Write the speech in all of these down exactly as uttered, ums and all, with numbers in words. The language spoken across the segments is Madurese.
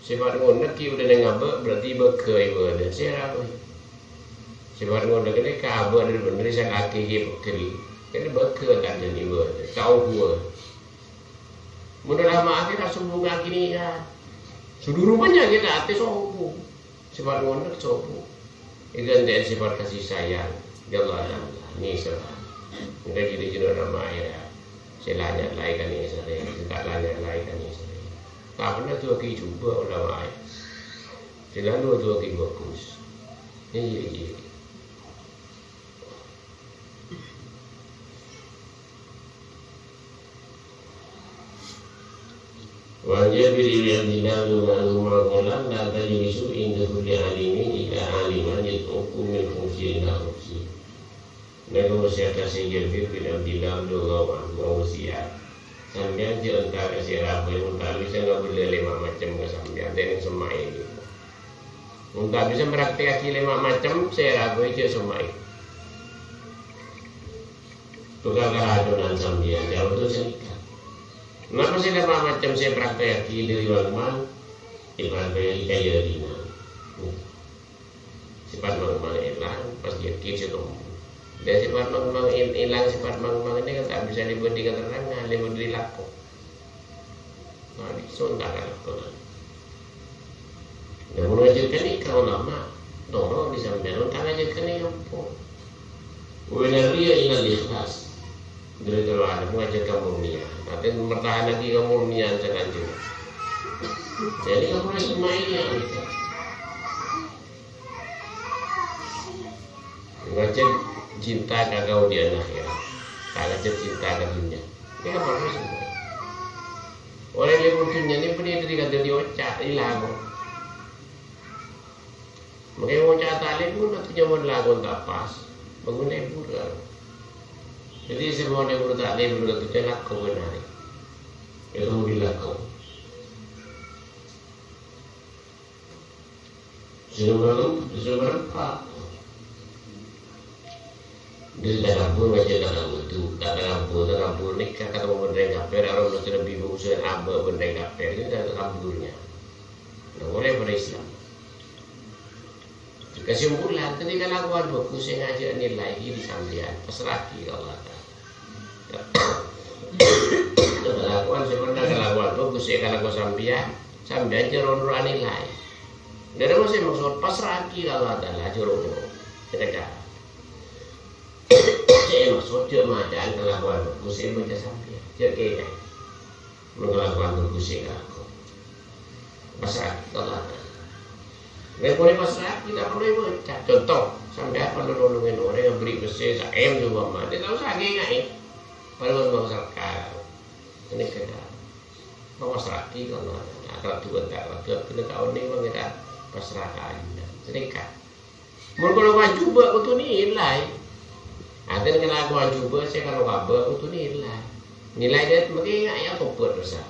Sèpat ngonèk ghi' bâdâ neng abâ', berarti bâgâ ibâdâ. Sèra bhâi. Sèpat ngonèk ghânèka abâ' dhâri bhendher, sè kakè ghi' pegghel. Ghânèka bâgâ tandhâna ibâdâ. Tao buwâ. Mon la ma'a kèra sombong kakè nèka. Sè dhuru panyakèt atè sombong. Sèpat ngonèk sombong. Èghântè'è sèpat kasih sayang. Ya Allah, ya Allah. Nèsèr. Engko' jârèya jârèya la ma'a kèra. Sè la nyalaè kan nèsèr, sè ta' la nyalaè kan nèsèr. Ta' pernah duwâghi jhubâ' ulama, selalu duwâghi bhâghus. Iyâ, iyâ. Wa an Jabir bin Abdillah radhiyallahu anhu qala, "La tajlisu inda kulli alimin illa aliman yad'ukum min khufsin ila khufsin." Nèka wasiyat Sayyid Jabir bin Abdillah radhiyallahu anhu wasiyat. Sampèyan jhâ' èntar ka sè rabu, mon ta' bisa ngabâlâ lèma' macem ka sampèyan, dâ' neng semma'è. Mon ta' bisa mraktèkaghi lèma' macem sè rabu, jhâ' semma'è. Tokang karacunan sampèyan, jhâ' odu sanèka. Napa sè lèma' macem sè èpraktekaghi dâri mang-mang? Èpraktekaghi ka dâri mang-mang. Sèpat mang-mang èlang, pas yakin sè tombu. Dâ' sèpat mang-mang èl-, èlang, sèpat mang-mang nèka kan ta' bisa lèbât dâri katerrangan, lèbât dâri lako. Nah, dhi' sonta' kalakon. Nah, mon ngajhâk ghânèka ulama, toro' dhi' sampèyan, mon ta' ngajhâk ghânèka, empo. Wa minar riya ilal ikhlas. Dâri toro' adâ' ngajhâk kamurniyan. Artèna mempertahanaghi kamurniyan sakanjhâna. Jadi, kamu harus lumayan, gitu. Ngajhâk cinta ka kaodi'ân akhèrat. Ta' ngajhâk cinta ka dhunnya. Nèka bagus. Orèng lèbur dhunnya nèka bânnè dâri kadhâddhi oca', èlang. Makè oca' ta' lèbur, kadhâddhi nyamana lakon ta' pas. Bângon lèbur, kan. Jadi, sè mon lèbur ta' lèbur, kadhâddhi lakon bhender. Itu bilakon. Sè nomer, sè nomer empa'. Dâri takabur, ngajhâk takabur, takabur, takabur nèka katemmo bân rèng kafir, arowa mesti lebbi bungsu abâ' bân rèng kafir, itu takaburnya. Nah, oleh pada Islam. Kesimpulan, tadi kalakowan bhâghus sè ngajhâk nilai ghi' dhi' sampèyan, pasra'aghi ka Allah Ta'ala. Kalakowan sè bhender, kalakowan bhâghus sè èkalako sampèyan, sampèyan jhâ' ro-noro' anilai. Dâri sè maksud pasra'aghi ka Allah Ta'ala, jhâ' ro-noro'. Kira-kira. Sè maksud jhâ' maca'an kalakowan bhâghus sè èbâca sampèyan. Jhâ' kèra. Mon kalakowan bhâghus sè èkalako. Pasra'aghi ka Allah Ta'ala. Lè polè pasra'aghi, ta' parlo èbâca. Conto, sampèyan parlo nolongè orèng aberri' pèssè sa M seumpama. Dâ' ta' osa ngènga'è. Parlo nolong sarkar. Ghânèka. Pasra'aghi ka Allah Ta'ala. Atau Tuhan ta' ragu, ta' onèng, Pangèran. Pasra'aghi. Ghânèka. Mon kalakowan jhubâ' kodhu nilai. Artèna kalakowan jhubâ' sè karo abâ' kodhu nilai. Nilai dâ' makè ngènga'è atobât, bisa.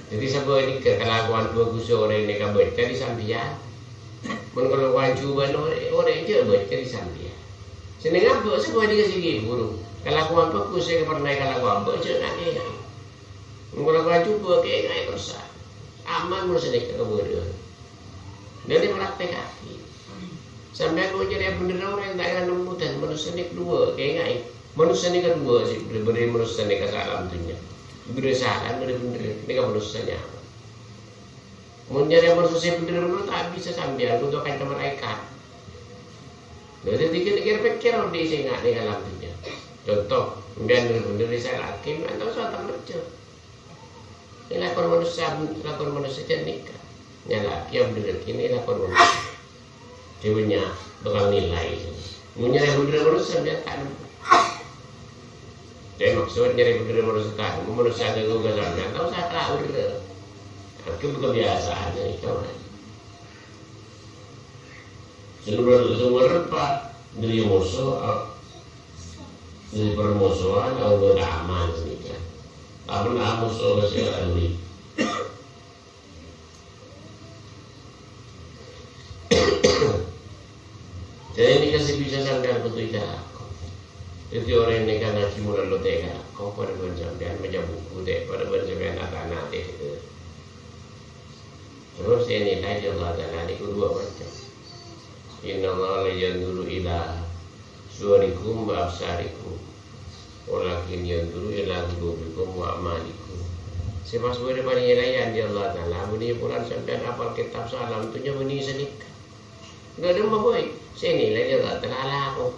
Dâddhi, sabâ' nèka kalakowan bhâghus orèng nèka bâca dhi' sampèyan. Mon kalakowan jhubâ' orè-, orèng jhâ' bâca dhi' sampèyan. Sè neng abâ' sabâ' nèka sè ghibur. Kalakowan bhâghus sè pernah èkalako abâ' jhâ' ngènga'è. Mon kalakowan jhubâ' kènga'è, bisa. Aman mon sanèka kabâdâ'ân. Dâddhi, praktekaghi. Sampèyan mon nyarè bhender orèng ta' kèra nemmo, dân manossa nèka duwâ', kènga'è. Manossa nèka duwâ' sè bhender, bhender manossa nèka saalam dhunnya. Bhender saalam, bhender bhender. Nèka manossa nyaman. Mon nyarè manossa sè bhender-bhender ta' bisa sampèyan, kodhu kanca malaèkat. Lha, dâddhi kèra-kèra pèkkèr odi' sè nga'dinto alam dhunnya. Conto, sampèyan bhender-bhender èsala'aghi, mè' ta' osa ta' percaya. Èlakon manossa, èlakon manossa jhâ' nèka. Nyala'aghi, abhenderraghi, èlakon manossa. Dhâbuna tokang nilai. Mon nyarè bhender manossa, sampèyan ta' nemmo. Cè' maksud nyarè bhender manossa ta' nemmo, manossa ghâgghâ sampèyan, ta' osa kalabur. Itu kebiasaan, ya, itu. Sè nomer, sè nomer empa', dâri moso, a-, dâri permosoan, Allah ta' aman, sanèka. Ampon amoso ka sè laèn. Jadi, nèka sè bisa sampèyan kodhu èkalako. Dâddhi, orèng nèka ngajhi mon lo' ta' èkalako, padâ bân sampèyan maca buku, ta' padâ bân sampèyan atana, ta'. Terros sè ènilai Allah Ta'ala nèko duwâ' macem. Innallaha la yanzuru ila suwarikum wa absarikum, walakin yanzuru ila qulubikum wa a'malikum. Sè pas bâdâ panilaian dâri Allah Ta'ala, bânnè polana sampèyan apal kètab saalam dhunnya bânnè sanèka. Ghâ' dâ' emma bhâi, sè ènilai dâri Allah Ta'ala alako.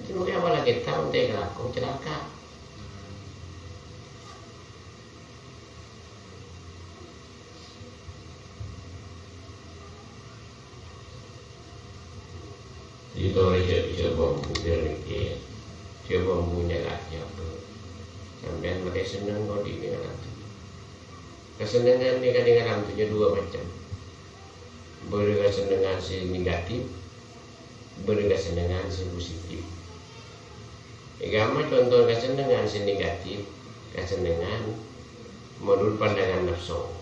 Dhâddhi, mon apal kètab, mon ta' èkalako, calaka'. Dhâddhi, torè jhâ', jhâ' bâmbu, jhâ' mikir, jhâ' bâmbu nyala, jhâ' bâ-, sampèyan matè senneng kodhi' nèng alam dhunnya. Kasennengngan nèka nèng alam dhunnya duwâ' macem. Bâdâ kasennengngan sè negatif, bâdâ kasennengngan sè positif. Èkamma conto kasennengngan sè negatif, kasennengngan menurut pandangan nafsu.